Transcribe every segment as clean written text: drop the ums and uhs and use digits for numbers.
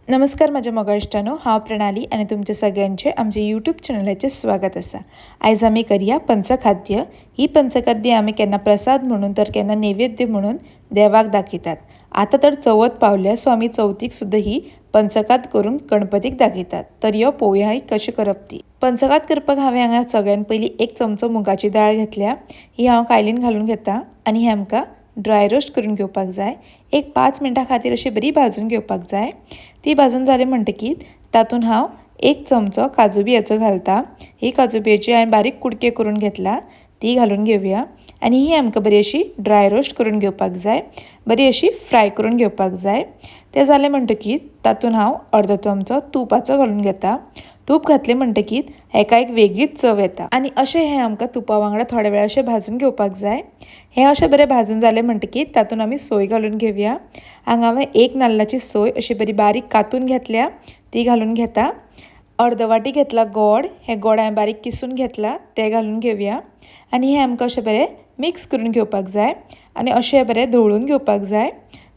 नमस्कार म्हज्या मोगा इश्टांनो, हांव प्रणाली आनी तुमच्या सगळ्यांचे आमच्या यूट्यूब चॅनलाचेर स्वागत आसा. आयज आमी करया पंचखाद्य. ही पंचखाद्य आमी केन्ना प्रसाद म्हणून तर केन्ना नैवेद्य म्हणून देवाक दाखयतात. आतां तर चवथ पावल्या, सो आमी चवथीक सुद्दां ही पंचखाद्य करून गणपतीक दाखयतात. तर यो पळोवया ही कशें करप ती. पंचखाद्य करपाक हांवें हांगा सगळ्यान पयलीं 1 चमचो मुगाची दाळ घेतल्या. ही हांव कायलीन घालून घेता आनी ही आमकां ड्राय रोस्ट करून घेवपाक जाय. एक 5 मिनटां खातीर अशी बरी भाजून घेवपाक जाय. ती भाजून जाली म्हणटकीर तातूंत हांव 1 चमचो काजू बियाचो घालता. ही काजू बियाची हांवें बारीक कुडके करून घेतला, ती घालून घेवया आनी ही आमकां बरी अशी ड्राय रोस्ट करून घेवपाक जाय, बरी अशी फ्राय करून घेवपाक जाय. तें जालें म्हणटकीर तातूंत हांव अर्दो चमचो तुपाचो घालून घेता. तूप घातलें म्हणटकीर हेका एक वेगळीच चव येता आनी अशें हें आमकां तुपा वांगडा थोड्या वेळ अशें भाजून घेवपाक जाय. हें अशें बरें भाजून जालें म्हणटकीर तातूंत आमी सोय घालून घेवया. हांगा हांवें 1 नाल्लाची सोय अशी बरी बारीक कातून घेतल्या, ती घालून घेता. अर्द वाटी घेतला गोड, हें गोड हांवें बारीक किसून घेतला, तें घालून घेवया आनी हें आमकां अशें बरें मिक्स करून घेवपाक जाय आनी अशें बरें धवळून घेवपाक जाय.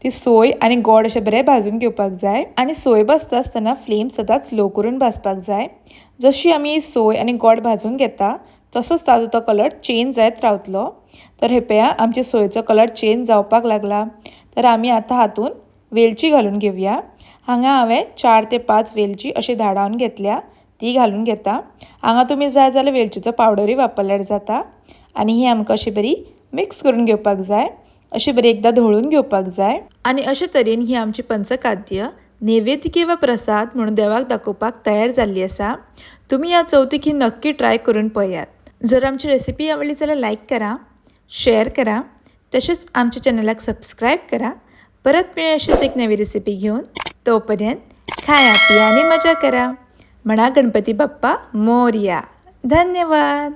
ती सोय आनी गोड अशें बरें भाजून घेवपाक जाय आनी सोय भाजता आसतना फ्लेम सदांच लो करून भाजपाक जाय. जशी आमी सोय आनी गोड भाजून घेता तसोच ताजो तो कलर चेंज जायत रावतलो. तर हे पळया आमचे सोयचो कलर चेंज जावपाक लागला. तर आमी आतां हातून वेलची घालून घेवया. हांगा हांवें 4 ते 5 वेलची अशी धाडावन घेतल्या, ती घालून घेता. हांगा तुमी जाय जाल्यार वेलचीचो पावडरूय वापरल्यार जाता. आनी ही आमकां अशी बरी मिक्स करून घेवपाक जाय, अशी बरी एकदां धवळून घेवपाक जाय. आनी अशे तरेन ही आमची पंचखाद्य नैवेद्य किंवा प्रसाद म्हणून देवाक दाखोवपाक तयार जाल्ली आसा. तुमी ह्या चवथीक ही नक्की ट्राय करून पळयात. जर आमची रेसिपी आवडली जाल्यार लायक करा, शेअर करा, तशेंच आमच्या चॅनलाक सबस्क्रायब करा. परत मेळया अशीच एक नवी रेसिपी घेवन. तोपर्यंत खाया पिया आनी मजा करा. म्हणा गणपती बाप्पा मोरया. धन्यवाद.